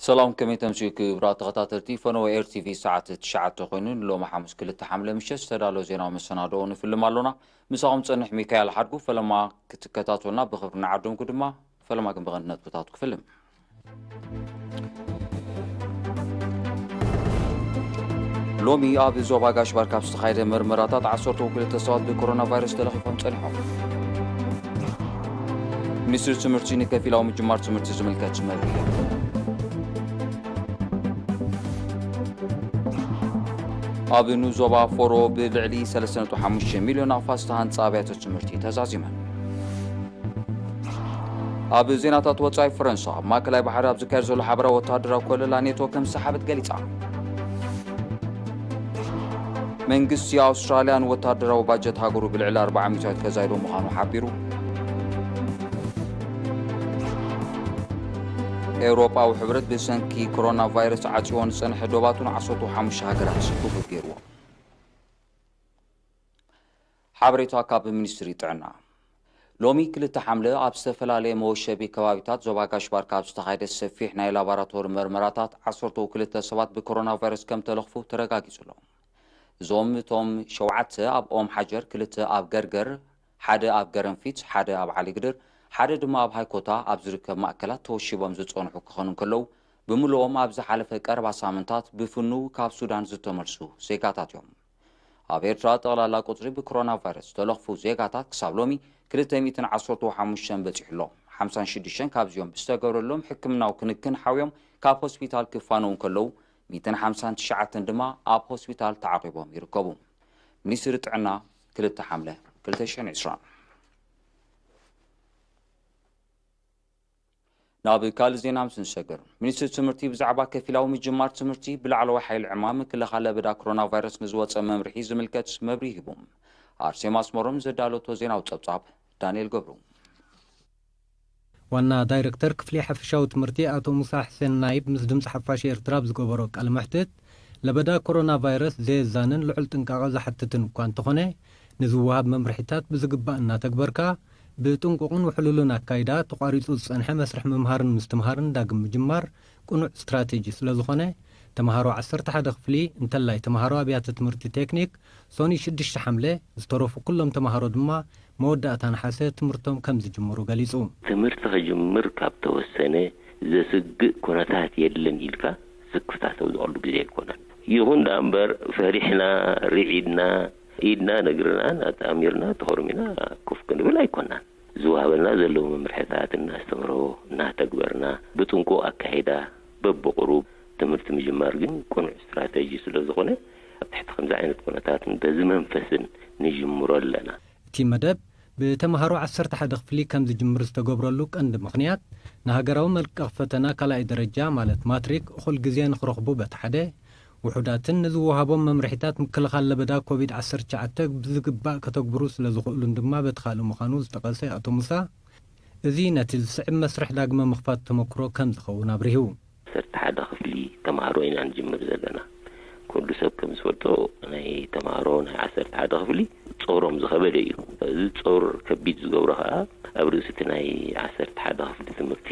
ሰላም፣ ከመይ ተምስዩ ክቡራት ተኸታተልቲ ፈነወ ኤር ቲቪ? ሰዓት ትሽዓተ ኮይኑ፣ ንሎሚ ሓሙስ ክልተ ሓምለ ምሸት ዝተዳለወ ዜናዊ መሰናድኦ ንፍልም ኣሎና። ምሳኹም ጸንሕ ሚካኤል ሓድጉ። ፈለማ ክትከታተሉና ብኽብሪ ንዓድምኩ ድማ። ፈለማ ግን ብቐንዲ ነጥብታቱ ክፍልም። ሎሚ ኣብ ዞባ ጋሽ ባርካ ኣብ ዝተኻየደ መርመራታት ዓሰርተ ክልተ ሰባት ብኮሮና ቫይረስ ተለኺፎም ጸኒሖም። ሚኒስትሪ ትምህርቲ ንከፊላዊ ምጅማር ትምህርቲ ዝምልከት መብርሂ። ኣብ ንኡስ ዞባ ፎሮ ብልዕሊ ሰለስተ ነጥቢ ሓሙሽተ ሚልዮን ናቕፋ ዝተሃንጻ ኣብያተ ትምህርቲ ተዛዚመን። ኣብ ዜናታት ወጻኢ፣ ፈረንሳ ኣብ ማእከላይ ባሕሪ ኣብ ዝካየድ ዘሎ ሓበራዊ ወተሃደራዊ ኮለላ ኔቶ ከም ዝሰሓበት ገሊጻ። መንግስቲ ኣውስትራልያ ንወተሃደራዊ ባጀት ሃገሩ ብልዕሊ ኣርብዓ ሚእታዊት ከዛይዶ ምዃኑ ሓቢሩ። ኤውሮጳዊ ሕብረት ብሰንኪ ኮሮና ቫይረስ ዓጽይዎ ንጸንሐ ዶባቱ ን ዓሰርተ ሓሙሽተ ሃገራት ክፉት ገይርዎ። ሓበሬታ ካብ ሚኒስትሪ ጥዕና። ሎሚ ክልተ ሓምለ ኣብ ዝተፈላለየ መወሸቢ ከባቢታት ዞባ ጋሽ ባርካ ኣብ ዝተኻየደ ሰፊሕ ናይ ላቦራቶሪ መርመራታት ዓሰርተ ክልተ ሰባት ብኮሮና ቫይረስ ከም ተለኽፉ ተረጋጊጹ ኣሎ። እዞም እቶም ሸውዓተ ኣብ ኦም ሓጀር፣ ክልተ ኣብ ገርገር፣ ሓደ ኣብ ገረንፊት፣ ሓደ ኣብ ዓሊግድር፣ ሓደ ድማ ኣብ ሃይኮታ ኣብ ዝርከብ ማእከላት ተወሺቦም ዝጸንሑ ክኾኑ እንከለዉ፣ ብምልኦም ኣብ ዝሓለፈ ቀረባ ሳምንታት ብፍኑው ካብ ሱዳን ዝተመልሱ ዜጋታት እዮም። ኣብ ኤርትራ ጠቕላላ ቁጽሪ ብኮሮና ቫይረስ ዝተለኽፉ ዜጋታት ክሳብ ሎሚ ክልተ ሚእትን ዓሰርተ ሓሙሽተን በጺሑ ኣሎ። ሓምሳን ሽዱሽተን ካብዚኦም ብዝተገብረሎም ሕክምናዊ ክንክን ሓውዮም ካብ ሆስፒታል ክፋነዉ እንከለዉ፣ ሚእትን ሓምሳን ትሽዓተን ድማ ኣብ ሆስፒታል ተዓቒቦም ይርከቡ። ሚኒስትሪ ጥዕና፣ ክልተ ሓምለ ክልተ ሽሕን ዕስራን። ናብ ካልእ ዜና ምስ ንሰግር፣ ሚኒስትሪ ትምህርቲ ብዛዕባ ከፊላዊ ምጅማር ትምህርቲ ብላዕለዋይ ሓይሊ ዕማም ምክልኻል ለበዳ ኮሮና ቫይረስ ንዝወጸ መምርሒ ዝምልከት መብርሂ ሂቡ። ኣርሴማ ኣስመሮም ዘዳለቶ ዜናዊ ጸብጻብ ዳንኤል ገብሩ። ዋና ዳይረክተር ክፍሊ ሓፈሻዊ ትምህርቲ ኣቶ ሙሳ ሕሴን ናይብ ምስ ድምፂ ሓፋሽ ኤርትራ ኣብ ዝገበሮ ቃለ መሕትት፣ ለበዳ ኮሮና ቫይረስ ዘየዛንን ልዑል ጥንቃቐ ዝሓትትን እኳ እንተኾነ፣ ንዝወሃብ መምርሒታት ብዝግባእ እናተግበርካ፣ ብጥንቁቕን ውሕሉልን ኣካይዳ ተቋሪጹ ዝጸንሐ መስርሕ ምምሃርን ምስትምሃርን ዳግም ምጅማር ቅኑዕ ስትራቴጂ ስለ ዝኾነ፣ ተምሃሮ ዓሰርተ ሓደ ክፍሊ፣ እንተላይ ተምሃሮ ኣብያተ ትምህርቲ ቴክኒክ፣ ሶኒ ሽዱሽተ ሓምለ፣ ዝተረፉ ኩሎም ተምሃሮ ድማ መወዳእታ ነሓሰ ትምህርቶም ከም ዝጅምሩ ገሊጹ። ትምህርቲ ክጅምር ካብ ተወሰነ ዘስግእ ኩነታት የለን ኢልካ ስክፍታ ተውድቐሉ ግዜ ኣይኮነን። ይኹን ደኣ እምበር ፈሪሕና፣ ርዒድና፣ ኢድና ነግርናን ኣጣሚርና ተኾርሚና ኮፍ ክንብል ኣይኮናን። ዝወሃበና ዘለዉ መምርሕታት እናስተምሮ እናተግበርና ብጥንቁቕ ኣካይዳ በብቑሩብ ትምህርቲ ምጅማር ግን ቅኑዕ ስትራተጂ ስለ ዝኾነ ኣብ ትሕቲ ከምዚ ዓይነት ኩነታትን በዚ መንፈስን ንጅምሮ ኣለና። እቲ መደብ ብተምሃሮ ዓሰርተ ሓደ ክፍሊ ከም ዝጅምር ዝተገብረሉ ቀንዲ ምኽንያት ንሃገራዊ መልቀቕ ፈተና ካልኣይ ደረጃ ማለት ማትሪክ እኹል ግዜ ንኽረኽቡ በቲ ሓደ፣ ውሑዳትን ንዝወሃቦም መምርሒታት ምክልኻል ለበዳ ኮቪድ ዓሰርተ ትሽዓተ ብዝግባእ ከተግብሩ ስለ ዝኽእሉን ድማ በቲ ካልእ ምዃኑ ዝጠቐሰ ኣቶ ሙሳ፣ እዚ ነቲ ዝስዕብ መስርሕ ዳግመ ምኽፋት ተመክሮ ከም ዝኸውን ኣብሪሁ። ዓሰርተ ሓደ ክፍሊ ተምሃሮ ኢና ንጅምር ዘለና። ኩሉ ሰብ ከም ዝፈልጦ ናይ ተምሃሮ ናይ ዓሰርተ ሓደ ክፍሊ ጾሮም ዝኸበደ እዩ። እዚ ጾር ከቢድ ዝገብሮ ከኣ ኣብ ርእሲ እቲ ናይ ዓሰርተ ሓደ ክፍሊ ትምህርቲ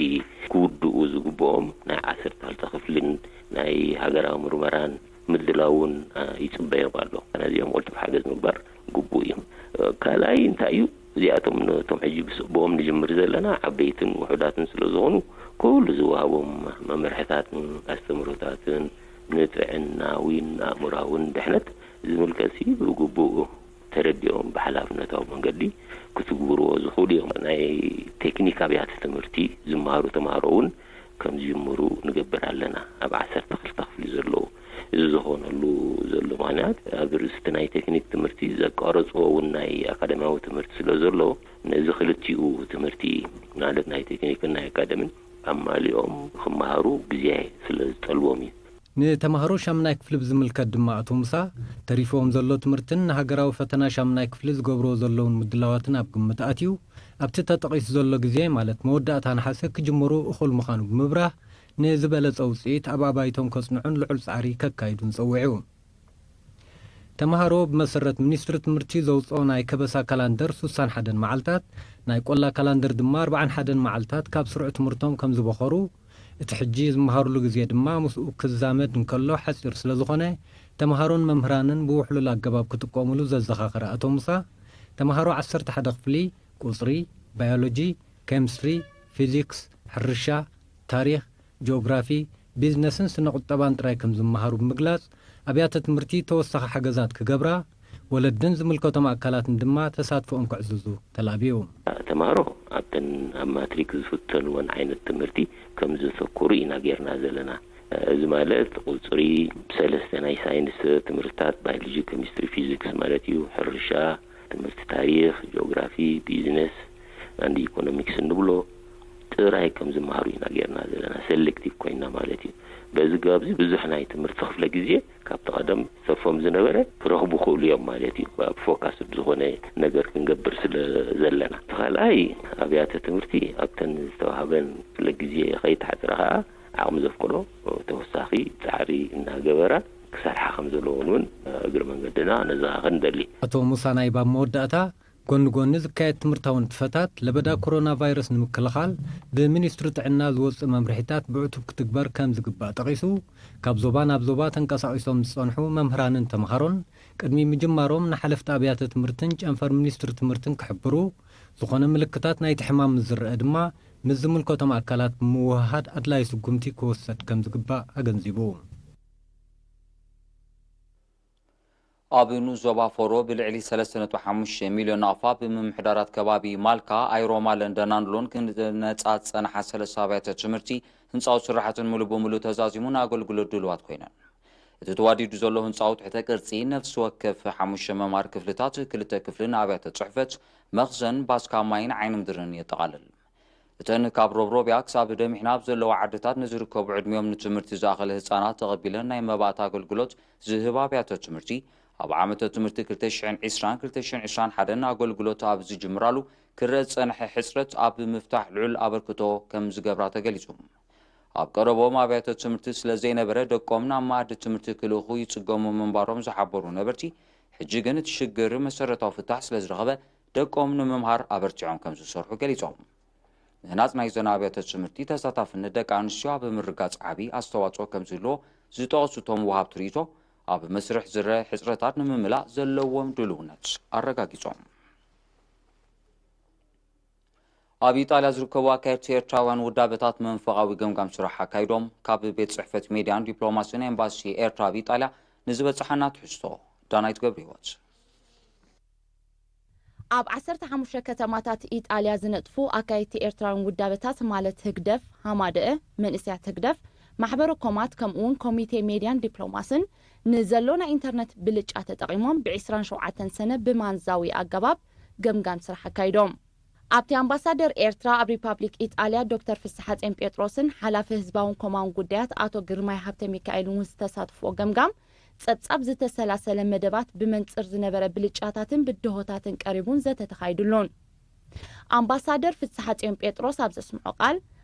ክውድኡ ዝግብኦም ናይ ዓሰርተ ክልተ ክፍልን ናይ ሃገራዊ ምርመራን ምድላውን፣ አ፣ ይጽበዮም ኣሎ። ነዚኦም ቅልጡፍ ሓገዝ ምግባር ግቡእ እዩ። እ፣ ካልኣይ እንታይ እዩ? እዚኣቶም ነቶም ሕጂ ብስ-፣ ብኦም ንጅምር ዘለና ዓበይትን ውሑዳትን ስለ ዝኾኑ፣ ኩሉ ዝወሃቦም መምርሕታትን ኣስተምህሮታትን ንጥዕናዊን ኣእምራውን ድሕነት ዝምልከትሲ ብግቡእ ተረዲኦም ብሓላፍነታዊ መንገዲ ክትግብርዎ ዝኽእሉ እዮም። ናይ ቴክኒክ ኣብያተ ትምህርቲ ዝመሃሩ ተምሃሮ እውን ከም ዝጅምሩ ንገብር ኣለና። ኣብ ዓሰርተ ክልተ ክፍሊ ዘለዉ። እዚ ዝኾነሉ ዘሎ ምኽንያት ኣብ ርእሲ እቲ ናይ ቴክኒክ ትምህርቲ ዘቋረጽዎ እውን ናይ ኣካዳሚያዊ ትምህርቲ ስለ ዘሎ፣ ነዚ ክልቲኡ ትምህርቲ ማለት ናይ ቴክኒክን ናይ ኣካደሚን ኣማሊኦም ክመሃሩ ግዜ ስለ ዝጠልቦም እዩ። ንተምሃሮ ሻምናይ ክፍሊ ብዝምልከት ድማ ኣቶ ሙሳ፣ ተሪፍዎም ዘሎ ትምህርትን ንሃገራዊ ፈተና ሻምናይ ክፍሊ ዝገብርዎ ዘለውን ምድላዋትን ኣብ ግምት ኣትዩ፣ ኣብቲ ተጠቒሱ ዘሎ ግዜ ማለት መወዳእታ ነሓሰ ክጅምሩ እኹል ምዃኑ ብምብራህ፣ ንዝበለጸ ውጽኢት ኣብ ኣባይቶም ከጽንዑን ልዑል ጻዕሪ ከካይዱን ጸዊዑ። ተምሃሮ ብመሰረት ሚኒስትሪ ትምህርቲ ዘውጽኦ ናይ ከበሳ ካላንደር ሱሳን ሓደን መዓልታት፣ ናይ ቆላ ካላንደር ድማ ኣርባዓን ሓደን መዓልታት ካብ ስሩዕ ትምህርቶም ከም ዝበኸሩ፣ እቲ ሕጂ ዝመሃሩሉ ግዜ ድማ ምስኡ ክዛመድ እንከሎ ሓጺር ስለ ዝኾነ፣ ተመሃሮን መምህራንን ብውሕሉል ኣገባብ ክጥቀሙሉ ዘዘኻኸረ ኣቶ ሙሳ፣ ተመሃሮ ዓሰርተ ሓደ ክፍሊ ቁጽሪ፣ ባዮሎጂ፣ ኬሚስትሪ፣ ፊዚክስ፣ ሕርሻ፣ ታሪኽ፣ ጂኦግራፊ፣ ቢዝነስን ስነ ቁጠባን ጥራይ ከም ዝመሃሩ ብምግላጽ፣ ኣብያተ ትምህርቲ ተወሳኺ ሓገዛት ክገብራ፣ ወለድን ዝምልከቶም ኣካላትን ድማ ተሳትፎኦም ከዕዝዙ ተላብዩ። ተምሃሮ ኣብተን ኣብ ማትሪክ ዝፍተንወን ዓይነት ትምህርቲ ከም ዘተኩሩ ኢና ጌርና ዘለና። እዚ ማለት ቁፅሪ፣ ሰለስተ ናይ ሳይንስ ትምህርትታት፣ ባዮሎጂ፣ ኬሚስትሪ፣ ፊዚክስ ማለት እዩ፣ ሕርሻ፣ ትምህርቲ ታሪኽ፣ ጂኦግራፊ፣ ቢዝነስ፣ ኣንድ ኢኮኖሚክስ እንብሎ ጥራይ ከም ዝመሃሩ ኢና ጌርና ዘለና፣ ሴሌክቲቭ ኮይና ማለት እዩ። በዚ ግባብ እዚ ብዙሕ ናይ ትምህርቲ ክፍለ ግዜ ካብቲ ቀደም ሰፎም ዝነበረ ክረኽቡ ክእሉ እዮም ማለት እዩ። ኣብ ፎካስ ዝኾነ ነገር ክንገብር ስለ ዘለና። እቲ ካልኣይ ኣብያተ ትምህርቲ ኣብተን ዝተዋህበን ክፍለ ግዜ ከይተሓፅረ ከዓ ዓቕሚ ዘፍቅዶ ተወሳኺ ፃዕሪ እናገበራ ክሰርሓ ከም ዘለዎን እውን እግሪ መንገድና ነዘኻኽር ንደሊ። ኣቶ ሙሳ ናይብ ኣብ መወዳእታ፣ ጎኒ ጎኒ ዝካየድ ትምህርታዊ ንጥፈታት ለበዳ ኮሮና ቫይረስ ንምክልኻል ብሚኒስትሪ ጥዕና ዝወፅእ መምርሒታት ብዕቱብ ክትግበር ከም ዝግባእ ጠቒሱ፣ ካብ ዞባ ናብ ዞባ ተንቀሳቒሶም ዝፀንሑ መምህራንን ተምሃሮን ቅድሚ ምጅማሮም ንሓለፍቲ ኣብያተ ትምህርትን ጨንፈር ሚኒስትሪ ትምህርትን ክሕብሩ፣ ዝኾነ ምልክታት ናይቲ ሕማም ምስ ዝረአ ድማ ምስ ዝምልከቶም ኣካላት ብምውህሃድ ኣድላዪ ስጉምቲ ክወሰድ ከም ዝግባእ ኣገንዚቡ። ኣብ ንኡስ ዞባ ፎሮ ብልዕሊ ሰለስተ ነጥቢ ሓሙሽተ ሚልዮን ናቕፋ ብምምሕዳራት ከባቢ ማልካ፣ ኣይሮማ፣ ለንደን ኣንድሎን ክነጻ ዝጸንሓ ሰለስተ ኣብያተ ትምህርቲ ህንጻዊ ስራሓተን ሙሉእ ብሙሉእ ተዛዚሙ ንኣገልግሎት ድሉዋት ኮይነን። እቲ ተዋዲዱ ዘሎ ህንጻዊ ትሕተ ቅርጺ ነፍሲ ወከፍ ሓሙሽተ መምሃሪ ክፍልታት፣ ክልተ ክፍሊ ንኣብያተ ጽሕፈት፣ መኽዘን፣ ባስካ ማይን ዓይኒ ምድርን የጠቓልል። እተን ካብ ሮብሮብያ ክሳብ ደሚሕና ኣብ ዘለዋ ዓድታት ንዝርከቡ ዕድሚኦም ንትምህርቲ ዝኣኸለ ህጻናት ተቐቢለን ናይ መባእታ ኣገልግሎት ዝህባ ኣብያተ ትምህርቲ ኣብ ዓመተ ትምህርቲ ክልተ ሽሕን ዕስራን ክልተ ሽሕን ዕስራን ሓደን ኣገልግሎት ኣብ ዝጅምራሉ ክረአ ዝጸንሐ ሕጽረት ኣብ ምፍታሕ ልዑል ኣበርክቶ ከም ዝገብራ ተገሊጹ። ኣብ ቀረብኦም ኣብያተ ትምህርቲ ስለ ዘይነበረ ደቆም ናብ መኣዲ ትምህርቲ ክልእኹ ይጽገሙ ምንባሮም ዝሓበሩ ነበርቲ፣ ሕጂ ግን እቲ ሽግር መሰረታዊ ፍታሕ ስለ ዝረኸበ ደቆም ንምምሃር ኣበርቲዖም ከም ዝሰርሑ ገሊጾም። ምህናጽ ናይዘን ኣብያተ ትምህርቲ ተሳታፍነት ደቂ ኣንስትዮ ኣብ ምርጋጽ ዓቢ ኣስተዋጽኦ ከም ዝህልዎ ዝጠቐሱ እቶም ወሃብቲ ርእይቶ፣ ኣብ መስርሕ ዝረአ ሕጽረታት ንምምላእ ዘለዎም ድልውነት ኣረጋጊጾም። ኣብ ኢጣልያ ዝርከቡ ኣካየድቲ ኤርትራውያን ውዳበታት መንፈቓዊ ገምጋም ስራሕ ኣካይዶም። ካብ ቤት ጽሕፈት ሜድያን ዲፕሎማስን ኤምባሲ ኤርትራ ኣብ ኢጣልያ ንዝበጽሓና ትሕዝቶ ዳናይት ገብረህይወት። ኣብ ዓሰርተ ሓሙሽተ ከተማታት ኢጣልያ ዝነጥፉ ኣካየድቲ ኤርትራውያን ውዳበታት ማለት ህግደፍ፣ ሃማደአ፣ መንእሰያት ህግደፍ፣ ማሕበረ ኮማት ከምኡውን ኮሚቴ ሜድያን ዲፕሎማስን ንዘሎ ናይ ኢንተርነት ብልጫ ተጠቒሞም ብ ዕስራን ሸውዓተን ሰነ ብማንዛዊ ኣገባብ ገምጋም ስራሕ ኣካይዶም። ኣብቲ ኣምባሳደር ኤርትራ ኣብ ሪፓብሊክ ኢጣልያ ዶክተር ፍስሓጼን ጴጥሮስን ሓላፊ ህዝባውን ኮማውን ጉዳያት ኣቶ ግርማይ ሃብተሚካኤልን እውን ዝተሳትፍዎ ገምጋም ጸብጻብ ዝተሰላሰለ መደባት ብመንጽር ዝነበረ ብልጫታትን ብድሆታትን ቀሪቡን ዘተ ተኻይዱሉን። ኣምባሳደር ፍስሓጽዮን ጴጥሮስ ኣብ ዘስምዖ ቃል፣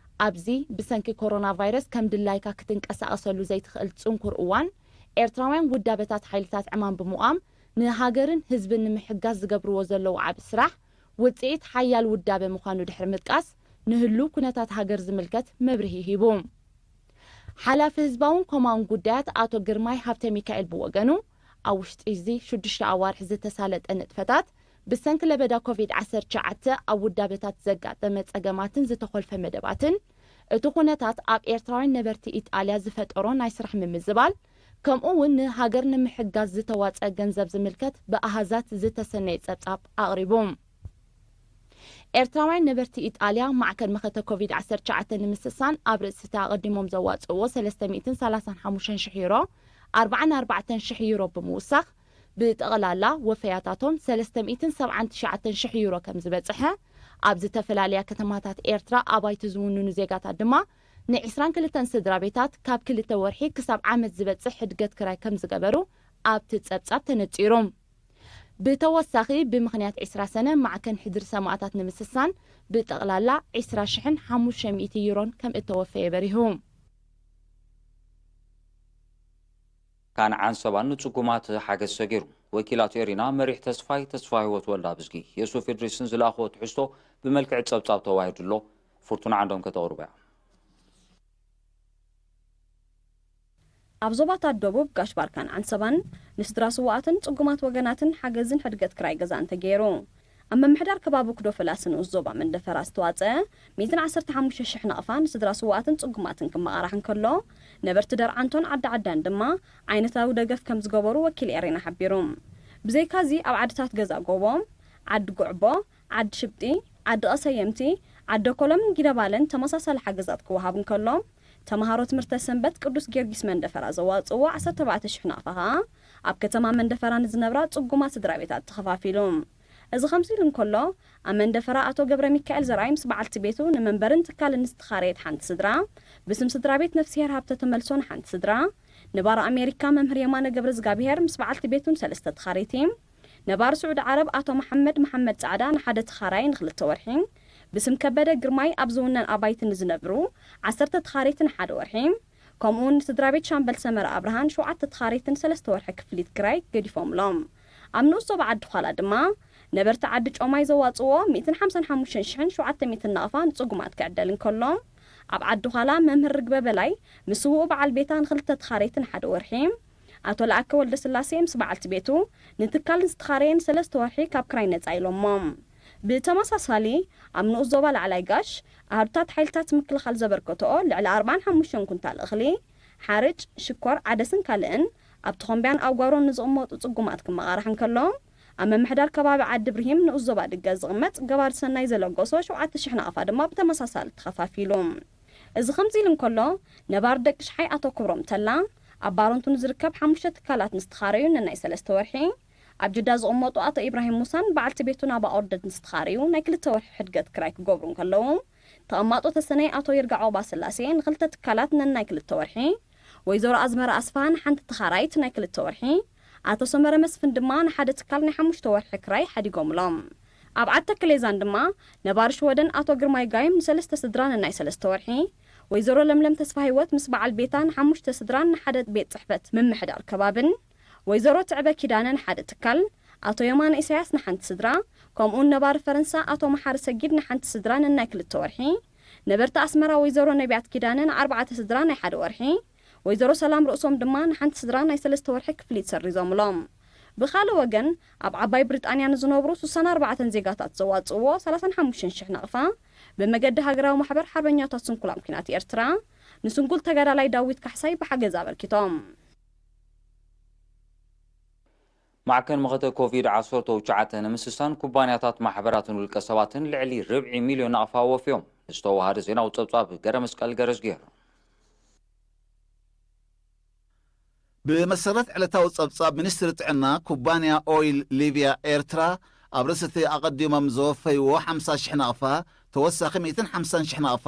ኣብዚ ብሰንኪ ኮሮና ቫይረስ ከም ድላይካ ክትንቀሳቐሰሉ ዘይትኽእል ጽንኩር እዋን፣ ኤርትራውያን ውዳበታት ሓይልታት ዕማም ብምቋም ንሃገርን ህዝብን ንምሕጋዝ ዝገብርዎ ዘለዉ ዓቢ ስራሕ ውጽኢት ሓያል ውዳበ ምዃኑ ድሕሪ ምጥቃስ፣ ንህሉው ኩነታት ሃገር ዝምልከት መብርሂ ሂቡ። ሓላፊ ህዝባውን ኮማውን ጉዳያት ኣቶ ግርማይ ሃብተሚካኤል ብወገኑ፣ ኣብ ውሽጢ እዚ ሽዱሽተ ኣዋርሕ ዝተሳለጠ ንጥፈታት፣ ብሰንኪ ለበዳ ኮቪድ ዓሰርተ ትሽዓተ ኣብ ውዳበታት ዘጋጠመ ጸገማትን ዝተኾልፈ መደባትን፣ እቲ ኩነታት ኣብ ኤርትራውያን ነበርቲ ኢጣልያ ዝፈጠሮ ናይ ስራሕ ምምዝባል፣ ከምኡ እውን ንሃገር ንምሕጋዝ ዝተዋጸ ገንዘብ ዝምልከት ብኣሃዛት ዝተሰነየ ጸብጻብ ኣቕሪቡ። ኤርትራውያን ነበርቲ ኢጣልያ ማዕከን መኸተ ኮቪድ ዓሰርተ ትሽዓተ ንምስሳን ኣብ ርእሲ እቲ ኣቐዲሞም ዘዋጽእዎ ሰለስተ ሚእትን ሰላሳን ሓሙሽተን ሽሕ ዩሮ ኣርባዓን ኣርባዕተን ሽሕ ዩሮ ብምውሳኽ ብጠቕላላ ወፈያታቶም ሰለስተ ሚእትን ሰብዓን ትሽዓተን ሽሕ ዩሮ ከም ዝበጽሐ ኣብ ዝተፈላለያ ከተማታት ኤርትራ ኣባይቲ ዝውንኑ ዜጋታት ድማ ንዒስራን ክልተን ስድራ ቤታት ካብ ክልተ ወርሒ ክሳብ ዓመት ዝበጽሕ ሕድገት ክራይ ከም ዝገበሩ ኣብቲ ጸብጻብ ተነጺሩ። ብተወሳኺ ብምኽንያት ዒስራ ሰነ ማዕከን ሕድሪ ሰማእታት ንምስሳን ብጠቕላላ ዒስራ ሽሕን ሓሙሽተ ሚእቲ ዩሮን ከም እተወፈየ በሪሁ። ካንዓን ሰባን ንጽጉማት ሓገዝ ሰጊሩ። ወኪላት ኤሪና መሪሕ ተስፋይ ተስፋ ህይወት ወልዳ ብዝጊ የሱፍ ኢድሪስን ዝለኣኽዎ ትሕዝቶ ብመልክዕ ጸብጻብ ተዋሂዱ ኣሎ። ፍርቱና ዓንዶም ከተቕርቦ እያ። ኣብ ዞባታት ደቡብ ጋሽ ባርካን ዓንሰባን ንስድራ ስውኣትን ጽጉማት ወገናትን ሓገዝን ሕድገት ክራይ ገዛን ተገይሩ። ኣብ ምምሕዳር ከባቢ ኩዶ ፈላሲ ንኡስ ዞባ መንደፈራ ዝተዋጸአ ሚእትን ዓሰርተ ሓሙሽተ ሽሕ ናቕፋ ንስድራ ስውኣትን ጽጉማትን ክመቓራሕ እንከሎ፣ ነበርቲ ደርዓንቶን ዓዲ ዓዳን ድማ ዓይነታዊ ደገፍ ከም ዝገበሩ ወኪል ኤሬና ሓቢሩ። ብዘይካዚ ኣብ ዓድታት ገዛ ጎቦ፣ ዓዲ ጉዕቦ፣ ዓዲ ሽብጢ፣ ዓዲ ቀሰየምቲ፣ ዓዲ ኮሎምን ጊደባለን ተመሳሳሊ ሓገዛት ክወሃብ እንከሎ፣ ተምሃሮ ትምህርተ ሰንበት ቅዱስ ጊዮርጊስ መንደፈራ ዘዋጽእዎ ዓሰርተ ኣርባዕተ ሽሕ ናቕፋ ኸኣ ኣብ ከተማ መንደፈራ ንዝነብራ ጽጉማት ስድራ ቤታት ተኸፋፊሉ። እዚ ከምዚ ኢሉ እንከሎ፣ ኣብ መንደፈራ ኣቶ ገብረ ሚካኤል ዘርኣይ ምስ በዓልቲ ቤቱ ንመንበርን ትካልን ዝተኻረየት ሓንቲ ስድራ፣ ብስም ስድራ ቤት ነፍስሄር ሃብተ ተመልሶ ንሓንቲ ስድራ፣ ነባር ኣሜሪካ መምህር የማነ ገብረ ዝጋብሄር ምስ በዓልቲ ቤቱን ሰለስተ ተኻረይቲ፣ ነባር ስዑዲ ዓረብ ኣቶ መሓመድ መሓመድ ጻዕዳ ንሓደ ተኻራይ ንኽልተ ወርሒ፣ ብስም ከበደ ግርማይ ኣብ ዝውነን ኣባይቲ ንዝነብሩ ዓሰርተ ተኻረይቲ ንሓደ ወርሒ፣ ከምኡውን ንስድራ ቤት ሻምበል ሰመረ ኣብርሃን ሸውዓተ ተኻረይትን ሰለስተ ወርሒ ክፍሊት ክራይ ገዲፎምሎም። ኣብ ንኡስ ዞባ ዓዲ ዃላ ድማ ነበርቲ ዓዲ ጮማይ ዘዋጽእዎ ሚእትን ሓምሳን ሓሙሽተን ሽሕን ሸውዓተ ሚእትን ናቕፋ ንጽጉማት ክዕደል እንከሎ፣ ኣብ ዓዲ ዃላ መምህር ርግበ በላይ ምስ ስውኡ በዓል ቤታ ንኽልተ ተኻረይትን ሓደ ወርሒ፣ ኣቶ ለኣከ ወልደስላሴ ምስ በዓልቲ ቤቱ ንትካል ንዝተኻረየን ሰለስተ ወርሒ ካብ ክራይ ነጻ ኢሎሞ። ብተመሳሳሊ፣ ኣብ ንኡስ ዞባ ላዕላይ ጋሽ፣ ኣሃዱታት ሓይልታት ምክልኻል ዘበርከትኦ ልዕሊ ኣርባዓን ሓሙሽተን ኩንታል እኽሊ፣ ሓርጭ፣ ሽኮር፣ ዓደስን ካልእን ኣብቲ ኮምብያን ኣውጋሮን ንዝቕመጡ ጽጉማት ክመቓራሕ እንከሎ፣ ኣብ ምምሕዳር ከባቢ ዓዲ ብርሂም ንኡስ ዞባ ድገ ዝቕመጥ ገባሪ ሰናይ ዘለገሶ ሸውዓተ ሽሕ ናቕፋ ድማ ብተመሳሳሊ ተኸፋፊሉ። እዚ ከምዚ ኢሉ እንከሎ፣ ነባር ደቂ ሽሓይ ኣቶ ክብሮም ተላ፣ ኣብ ባረንቱ ንዝርከብ ሓሙሽተ ትካላት ንዝተኻረዩ ነናይ ሰለስተ ወርሒ፣ ኣብ ጅዳ ዝቕመጡ ኣቶ ኢብራሂም ሙሳን በዓልቲ ቤቱን ኣብ ኣቑርደት ንዝተኻረዩ ናይ ክልተ ወርሒ ሕድገት ክራይ ክገብሩ እንከለዉ፣ ተቐማጦ ተሰነይ ኣቶ ይርጋ ዖባ ስላሴ ንክልተ ትካላት ነናይ ክልተ ወርሒ፣ ወይዘሮ ኣዝመራ ኣስፍሃ ንሓንቲ ተኻራይት ናይ ክልተ ወርሒ፣ ኣቶ ሰመረ መስፍን ድማ ንሓደ ትካል ናይ ሓሙሽተ ወርሒ ክራይ ሓዲጎምሎም። ኣብ ዓዲ ተክሌዛን ድማ ነባር ሽወደን ኣቶ ግርማይ ጋይም ንሰለስተ ስድራ ነናይ ሰለስተ ወርሒ፣ ወይዘሮ ለምለም ተስፋ ህይወት ምስ በዓል ቤታ ንሓሙሽተ ስድራን ንሓደ ቤት ጽሕፈት ምምሕዳር ከባብን፣ ወይዘሮ ትዕበ ኪዳነ ንሓደ ትካል፣ ኣቶ የማነ ኢሳያስ ንሓንቲ ስድራ፣ ከምኡውን ነባሪ ፈረንሳ ኣቶ መሓሪ ሰጊድ ንሓንቲ ስድራ ነናይ ክልተ ወርሒ፣ ነበርቲ ኣስመራ ወይዘሮ ነቢያት ኪዳነ ንኣርባዕተ ስድራ ናይ ሓደ ወርሒ፣ ወይዘሮ ሰላም ርእሶም ድማ ንሓንቲ ስድራ ናይ ሰለስተ ወርሒ ክፍሊት ሰሪዞምሎም። ብኻልእ ወገን፣ ኣብ ዓባይ ብሪጣንያ ንዝነብሩ ስሳን ኣርባዕተን ዜጋታት ዘዋጽእዎ ሰላሳን ሓሙሽተን ሽሕ ናቕፋ ብመገዲ ሃገራዊ ማሕበር ሓርበኛታት ስንኩላን ኲናት ኤርትራ ንስንኩል ተጋዳላይ ዳዊት ካሕሳይ ብሓገዝ ኣበርኪቶም። ማዕከን መኸተ ኮቪድ ዓሰርተ ትሽዓተ ንምስሳን ኩባንያታት፣ ማሕበራትን ውልቀ ሰባትን ልዕሊ ርብዒ ሚልዮን ናቕፋ ወፍዮም። ዝተዋሃደ ዜናዊ ጸብጻብ ገረ መስቀል ገረዝጌር። ብመሰረት ዕለታዊ ጸብጻብ ሚኒስትሪ ጥዕና፣ ኩባንያ ኦይል ሊብያ ኤርትራ ኣብ ርእሲ እቲ ኣቐዲሞም ዘወፈይዎ ሓምሳ ሽሕ ናቕፋ፣ ተወሳኺ ሚእትን ሓምሳን ሽሕ ናቕፋ፣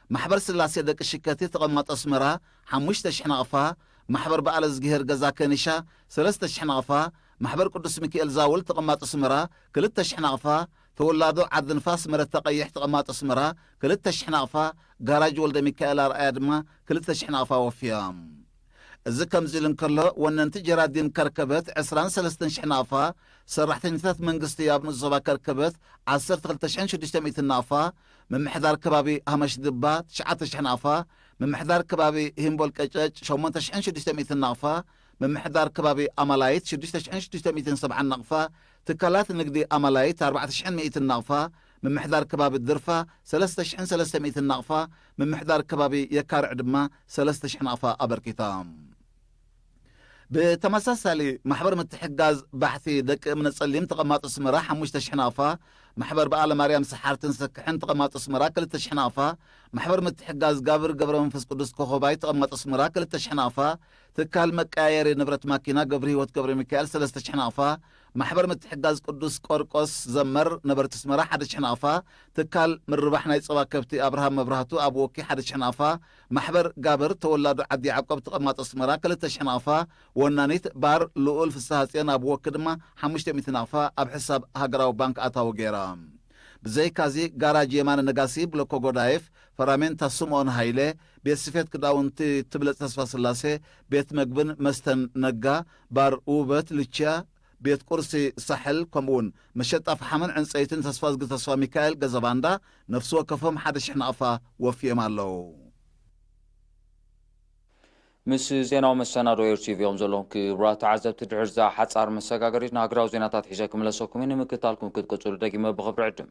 ማሕበር ስላሴ ደቂ ሽከቲ ተቐማጦ ኣስመራ ሓሙሽተ ሽሕ ናቕፋ፣ ማሕበር በዓለ ዝግሄር ገዛ ከኒሻ ሰለስተ ሽሕ ናቕፋ፣ ማሕበር ቅዱስ ሚካኤል ዛውል ተቐማጦ ኣስመራ ክልተ ሽሕ ናቕፋ፣ ተወላዶ ዓዲ ንፋስ መረተ ቀይሕ ተቐማጦ ኣስመራ ክልተ ሽሕ ናቕፋ፣ ጋራጅ ወልደ ሚካኤል ኣርኣያ ድማ ክልተ ሽሕ ናቕፋ ወፍዮም። እዚ ከምዚ ኢሉ እንከሎ፣ ወነንቲ ጀራዲን ከርከበት ዕስራን ሰለስተን ሽሕ ናቕፋ፣ ሰራሕተኛታት መንግስቲ ኣብ ንኡስ ዞባ ከርከበት ዓሰርተ ክልተ ሽሕን ሽዱሽተ ሚእትን ናቕፋ፣ ምምሕዳር ከባቢ ሃመሽ ድባ ትሽዓተ ሽሕ ናቕፋ፣ ምምሕዳር ከባቢ ሂምቦል ቀጨጭ ሸሞንተ ሽሕን ሽዱሽተ ሚእትን ናቕፋ፣ ምምሕዳር ከባቢ ኣማላይት ሽዱሽተ ሽሕን ሽዱሽተ ሚእትን ሰብዓን ናቕፋ፣ ትካላት ንግዲ ኣማላይት ኣርባዕተ ሽሕን ሚእትን ናቕፋ፣ ምምሕዳር ከባቢ ድርፋ ሰለስተ ሽሕን ሰለስተ ሚእትን ናቕፋ፣ ምምሕዳር ከባቢ የካርዕ ድማ ሰለስተ ሽሕ ናቕፋ ኣበርኪቶም። ብተመሳሳሊ፣ ማሕበር ምትሕጋዝ ባሕቲ ደቂ እምነ ጸሊም ተቐማጦ ኣስመራ ሓሙሽተ ሽሕ ናቕፋ፣ ማሕበር በዓለ ማርያም ሰሓርትን ሰክሕን ተቐማጦ ኣስመራ ክልተ ሽሕ ናቕፋ፣ ማሕበር ምትሕጋዝ ጋብር ገብረ መንፈስ ቅዱስ ኮኾባይ ተቐማጦ ኣስመራ ክልተ ሽሕ ናቕፋ፣ ትካል መቀያየሪ ንብረት ማኪና ገብረ ህይወት ገብረ ሚካኤል ሰለስተ ሽሕ ናቕፋ፣ ማሕበር ምትሕጋዝ ቅዱስ ቆርቆስ ዘመር ነበርቲ ኣስመራ ሓደ ሽሕ ናቕፋ፣ ትካል ምርባሕ ናይ ጸባ ከብቲ ኣብርሃም መብራህቱ ኣብ ወኪ ሓደ ሽሕ ናቕፋ፣ ማሕበር ጋብር ተወላዶ ዓዲ ያዕቆብ ተቐማጦ ኣስመራ ክልተ ሽሕ ናቕፋ፣ ወናኒት ባር ልኡል ፍስሃጽዮን ኣብ ወኪ ድማ ሓሙሽተ ሚእቲ ናቕፋ ኣብ ሕሳብ ሃገራዊ ባንክ ኣታዊ ገይራ። ብዘይካዚ፣ ጋራጅ የማነ ነጋሲ፣ ብሎኮ ጎዳይፍ፣ ፈራሜንታ ስምኦን ሃይለ፣ ቤት ስፌት ክዳውንቲ ትብለጽ ተስፋስላሴ፣ ቤት መግብን መስተን ነጋ፣ ባር ውበት ልችያ፣ ቤት ቁርሲ ሳሕል፣ ከምኡውን መሸጣ ፈሓምን ዕንጸይትን ተስፋዝጊ ተስፋሚካኤል ገዛባንዳ ነፍሲ ወከፎም ሓደ ሽሕ ናቕፋ ወፍዮም ኣለዉ። ምስ ዜናዊ መሰናዶ ኤር ቲቪ ኢኹም ዘለኹም ክቡራት ተዓዘብቲ። ድሕሪ እዛ ሓጻር መሰጋገሪት ንሃገራዊ ዜናታት ሒዘ ክምለሰኩም እየ። ንምክትታልኩም ክትቅጽሉ ደጊመ ብኽብሪ ዕድም።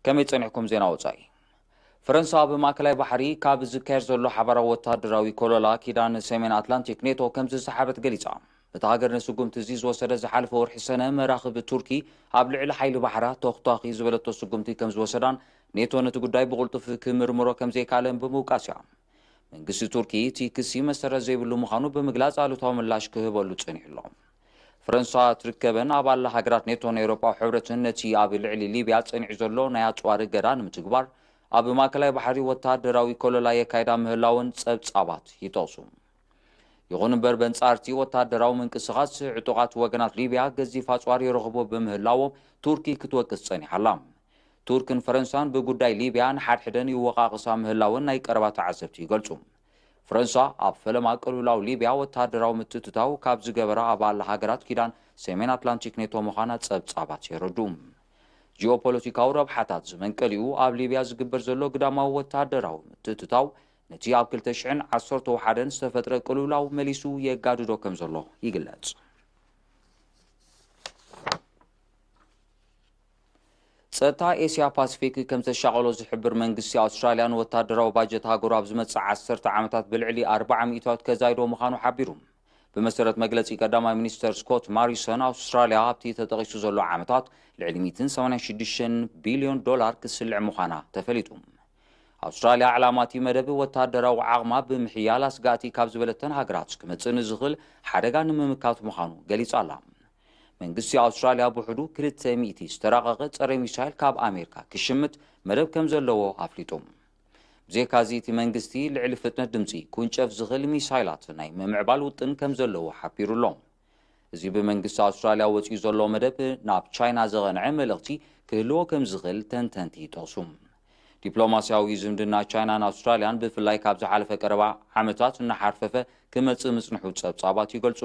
ከመይ ጸኒሕኩም ዜና ወጻኢ? ፈረንሳ ኣብ ማእከላይ ባሕሪ ካብ ዝካየድ ዘሎ ሓባራዊ ወታደራዊ ኮለላ ኪዳን ሰሜን ኣትላንቲክ ኔቶ ከም ዝሰሓበት ገሊጻ። እታ ሃገር ንስጉምቲ እዚ ዝወሰደ ዝሓለፈ ወርሒ ሰነ መራኽብ ቱርኪ ኣብ ልዕሊ ሓይሊ ባሕራ ተኹታኺ ዝበለቶ ስጉምቲ ከም ዝወሰዳን ኔቶ ነቲ ጉዳይ ብቕልጡፍ ክምርምሮ ከም ዘይከኣለን ብምውቃስ እያ። መንግስቲ ቱርኪ እቲ ክሲ መሰረት ዘይብሉ ምዃኑ ብምግላጽ ኣሉታዊ ምላሽ ክህበሉ ጸኒሑ ኣሎ። ፈረንሳ ትርከበን ኣባል ሃገራት ኔቶን ኤውሮጳዊ ሕብረትን ነቲ ኣብ ልዕሊ ሊብያ ጸኒዑ ዘሎ ናይ ኣጽዋር እገዳ ንምትግባር ኣብ ማእከላይ ባሕሪ ወታደራዊ ኮለላ የካይዳ ምህላወን ጸብጻባት ይጠቕሱ። ይኹን እምበር በንጻርቲ ወታደራዊ ምንቅስቓስ ዕጡቓት ወገናት ሊብያ ገዚፍ ኣጽዋር ይረኽቡ ብምህላዎም ቱርኪ ክትወቅስ ጸኒሓ ኣላ። ቱርክን ፈረንሳን ብጉዳይ ሊብያ ንሓድሕደን ይወቓቕሳ ምህላወን ናይ ቀረባ ተዓዘብቲ ይገልጹ። ፈረንሳ ኣብ ፈለማ ቅልውላው ሊብያ ወታደራዊ ምትእትታው ካብ ዝገበራ ኣባል ሃገራት ኪዳን ሰሜን ኣትላንቲክ ኔቶ ምዃና ጸብጻባት የረዱ። ጂኦፖለቲካዊ ረብሓታት ዝመንቀሊኡ ኣብ ሊብያ ዝግበር ዘሎ ግዳማዊ ወታደራዊ ምትእትታው ነቲ ኣብ ክልተ ሽሕን ዓሰርተ ሓደን ዝተፈጥረ ቅልውላው መሊሱ የጋድዶ ከም ዘሎ ይግለጽ። ጸጥታ ኤስያ ፓሲፊክ ከም ዘሻቐሎ ዝሕብር መንግስቲ ኣውስትራልያ ንወታደራዊ ባጀት ሃገሩ ኣብ ዝመጽእ ዓሰርተ ዓመታት ብልዕሊ ኣርባዓ ሚእታዊት ከዛይዶ ምዃኑ ሓቢሩ። ብመሰረት መግለጺ ቀዳማይ ሚኒስተር ስኮት ማሪሰን፣ ኣውስትራልያ ኣብቲ ተጠቒሱ ዘሎ ዓመታት ልዕሊ ሚእትን ሰማንያን ሽዱሽተን ቢልዮን ዶላር ክስልዕ ምዃና ተፈሊጡ። ኣውስትራልያ ዕላማ እቲ መደብ ወታደራዊ ዓቕማ ብምሕያል ኣስጋእቲ ካብ ዝበለተን ሃገራት ክመጽእ ንዝኽእል ሓደጋ ንምምካት ምዃኑ ገሊጻ ኣላ። መንግስቲ ኣውስትራልያ ብውሕዱ ክልተ ሚእቲ ዝተራቐቐ ጸረ ሚሳይል ካብ ኣሜሪካ ክሽምት መደብ ከም ዘለዎ ኣፍሊጡ። ብዘይካዚ እቲ መንግስቲ ልዕሊ ፍጥነት ድምጺ ክውንጨፍ ዝኽእል ሚሳይላት ናይ ምምዕባል ውጥን ከም ዘለዎ ሓቢሩ ኣሎ። እዚ ብመንግስቲ ኣውስትራልያ ወጺኡ ዘሎ መደብ ናብ ቻይና ዘቐንዐ መልእኽቲ ክህልዎ ከም ዝኽእል ተንተንቲ ይጠቕሱ። ዲፕሎማስያዊ ዝምድና ቻይናን ኣውስትራልያን ብፍላይ ካብ ዝሓለፈ ቀረባ ዓመታት እናሓርፈፈ ክመጽእ ምጽንሑ ጸብጻባት ይገልጹ።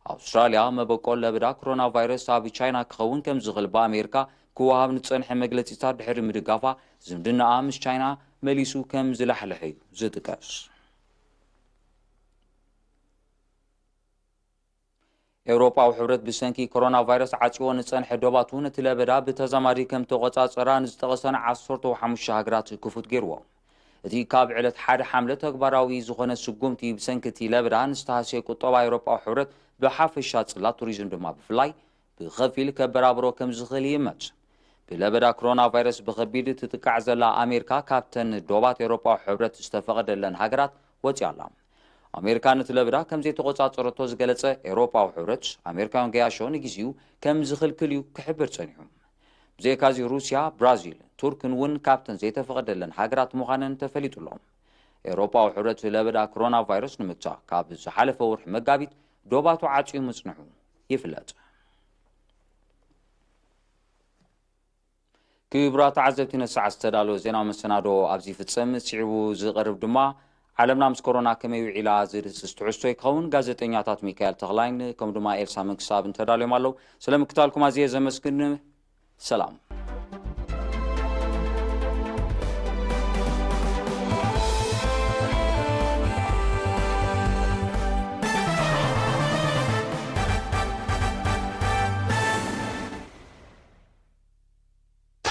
ኣውስትራልያ መበቆል ለበዳ ኮሮና ቫይረስ ኣብ ቻይና ክኸውን ከም ዝኽእል ብኣሜሪካ ክወሃብ ንጸንሐ መግለጺታት ድሕሪ ምድጋፋ ዝምድናኣ ምስ ቻይና መሊሱ ከም ዝላሕለሐ እዩ ዝጥቀስ። ኤውሮጳዊ ሕብረት ብሰንኪ ኮሮና ቫይረስ ዓጽዎ ንጸንሐ ዶባቱ ነቲ ለበዳ ብተዛማዲ ከም ተቖጻጸራ ንዝጠቐሰን ዓሰርተ ሓሙሽተ ሃገራት ክፉት ገይርዎ። እቲ ካብ ዕለት ሓደ ሓምለ ተግባራዊ ዝኾነ ስጉምቲ ብሰንኪ እቲ ለበዳ ንዝተሃስየ ቁጠባ ኤውሮጳዊ ሕብረት ብሓፈሻ ጽላት ቱሪዝም ድማ ብፍላይ ብኸፊል ከበራብሮ ከም ዝኽእል ይእመት። ብለበዳ ኮሮና ቫይረስ ብኸቢድ ትጥቃዕ ዘላ ኣሜሪካ ካብተን ዶባት ኤውሮጳዊ ሕብረት ዝተፈቐደለን ሃገራት ወጺኣ ኣላ። ኣሜሪካ ነቲ ለበዳ ከም ዘይተቖጻጸረቶ ዝገለጸ ኤውሮጳዊ ሕብረት፣ ኣሜሪካውያን ገያሾ ንግዜኡ ከም ዝኽልክል እዩ ክሕብር ጸኒሑ። ብዘይካዚ ሩስያ፣ ብራዚል፣ ቱርክን እውን ካብተን ዘይተፈቐደለን ሃገራት ምዃነን ተፈሊጡ ኣሎ። ኤውሮጳዊ ሕብረት ለበዳ ኮሮና ቫይረስ ንምግታእ ካብ ዝሓለፈ ወርሒ መጋቢት ዶባቱ ዓጽዩ ምጽንሑ ይፍለጥ። ክቡራት ተዓዘብቲ፣ ነቲ ሰዓት ዝተዳለወ ዜናዊ መሰናዶ ኣብዚ ይፍጸም። ስዒቡ ዝቐርብ ድማ ዓለምና ምስ ኮሮና ከመይ ውዒላ ዝድህስስ ትሕዝቶ ክኸውን። ጋዜጠኛታት ሚካኤል ተኽላይን ከምኡ ድማ ኤልሳ መንግስተኣብ እንተዳልዮም ኣለዉ። ስለ ምክታልኩም ኣዝየ ዘመስግን። ሰላም።